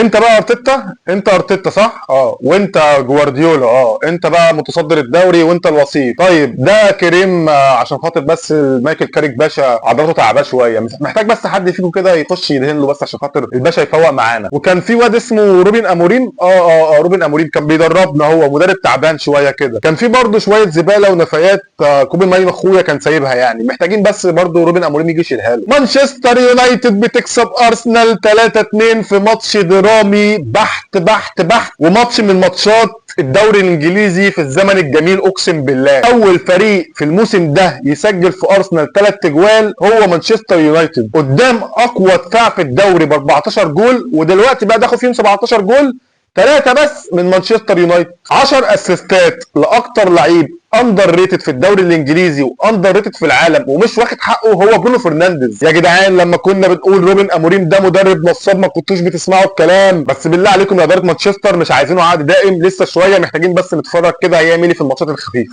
انت بقى ارتيتا، انت ارتيتا صح؟ وانت جوارديولا، انت بقى متصدر الدوري وانت الوصيف. طيب ده كريم، عشان خاطر بس مايكل كاريك باشا عضلاته تعباه شوية، محتاج بس حد فيكم كده يخش يدهن له بس عشان خاطر الباشا يفوق معانا. وكان في واد اسمه روبن اموريم، روبن اموريم كان بيدربنا، هو مدرب تعبان شوية كده. كان في برده شوية زبالة ونفايات، كوبي ماينو اخويا كان سايبها يعني، محتاجين بس برده روبن اموريم يجي يشيلها له. مانشستر يونايتد بتكسب ارسنال 3-2 في ماتش درامي بحت بحت بحت، وماتش من ماتشات الدوري الانجليزي في الزمن الجميل اقسم بالله. اول فريق في الموسم ده يسجل في ارسنال 3 اجوال هو مانشستر يونايتد، قدام اقوى دفاع في الدوري ب 14 جول، ودلوقتي بقى دخل فيهم 17 جول، 3 بس من مانشستر يونايتد. 10 اسيستات لاكتر لعيب underrated في الدوري الانجليزي و underrated في العالم ومش واخد حقه، هو برونو فرنانديز. يا جدعان لما كنا بنقول روبن اموريم ده مدرب نصاب ما كنتوش بتسمعوا الكلام، بس بالله عليكم يا ادارة مانشستر مش عايزينه عقد دائم، لسه شوية محتاجين بس نتفرج كده هيعمل ايه في الماتشات الخفيفة.